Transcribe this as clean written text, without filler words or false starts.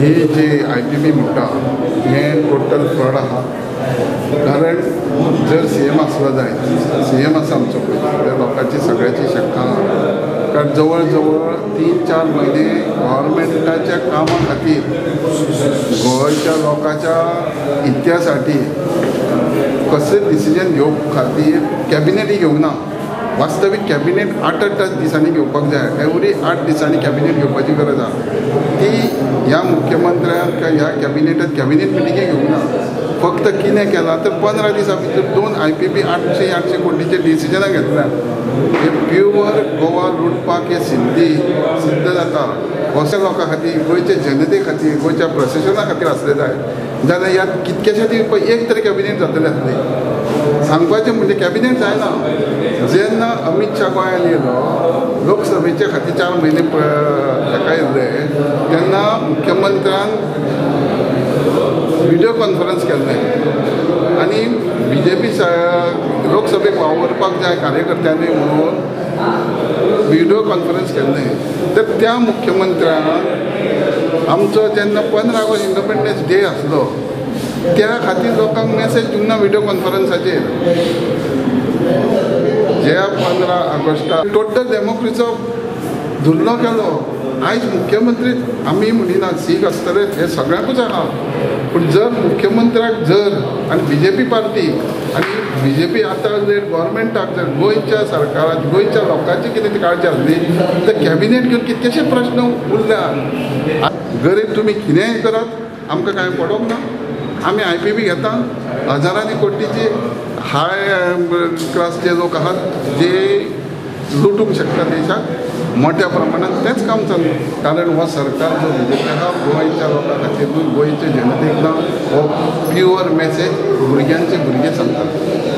हे जे IPB म्हणटा हें टोटल फ्रॉड आहा. कारण जर सीएम आसलो जायत, सीएम आसा आमचो पळय जाल्यार लोकांची सगळ्याची शंका आहा. कारण जवळ जवळ 3-4 म्हयने गव्हर्मेंटाच्या कामा खातीर गोंयच्या लोकांच्या हित्यासाठी कसलें डिसिजन घेवप खातीर कॅबिनेटय घेवंक ना. वास्तवीक कॅबिनेट 8-8 दिसांनी घेवपाक जाय. एवरी 8 दिसांनी कॅबिनेट घेवपाची गरज आहा. ती ह्या मुख्यमंत्र्यान किंवा ह्या कॅबिनेटान कॅबिनेट मिटिंगय घेवंक ना. फक्त कितें केलां तर 15 दिसां भितर 2 IPB 800-800 कोटीचे डिसिजनां घेतल्या. हे प्युअर गोवा लुटपाक हे सिद्धी सिद्ध जाता. अशा लोकां खातीर, गोंयच्या जनते खातीर, गोंयच्या प्रशासना खातीर आसलें जाय जाल्यार ह्या कितक्याश्या एक तरी कॅबिनेट जातलें आसलें. सांगपाचें म्हणजे कॅबिनेट जायना. जेन्ना अमीत शाह गोंयांत येयलो लोकसभेचे खातीर 4 म्हयने ताका येयल्ले तेन्ना मुख्यमंत्र्यान व्हिडियो कॉन्फरन्स केल्लें आनी BJP लोकसभेक वावुरपाक जाय कार्यकर्त्यांनी म्हणून व्हिडियो कॉन्फरन्स केल्लें. तर त्या मुख्यमंत्र्यान आमचो जेन्ना 15 ऑगस्ट इंडिपेंडन्स डे आसलो त्या खातीर लोकांक मॅसेज दिवंक ना व्हिडियो कॉन्फरन्साचेर. ज्या 15 ऑगस्टाक टोटल डेमोक्रेसीचो धुल्लो केलो. आयज मुख्यमंत्री आमी म्हणिना सीख आसतले हे सगळ्यांकूच आहा, पूण जर मुख्यमंत्र्याक जर आनी BJP party आनी BJP आतां जर गव्हर्मेंटाक जर गोंयच्या सरकाराक गोंयच्या लोकांची कितें काळजी आसली तर कॅबिनेट घेवन कितकेशे प्रश्न उरल्या. गरीब तुमी कितेंय करात आमकां कांय पडोंक ना. आमी IPB घेता. हजारांनी कोटीचे हाय क्लासचे लोक आहात जे लुटूंक शकता देशाक मोठ्या प्रमाणात तेंच काम चल्लां. कारण हो सरकार जो BJP आहा गोंयच्या लोकां खातीर न्हू, गोंयचे जनतेक ना. हो प्युअर मॅसेज भुरग्यांचे भुरगे सांगतात.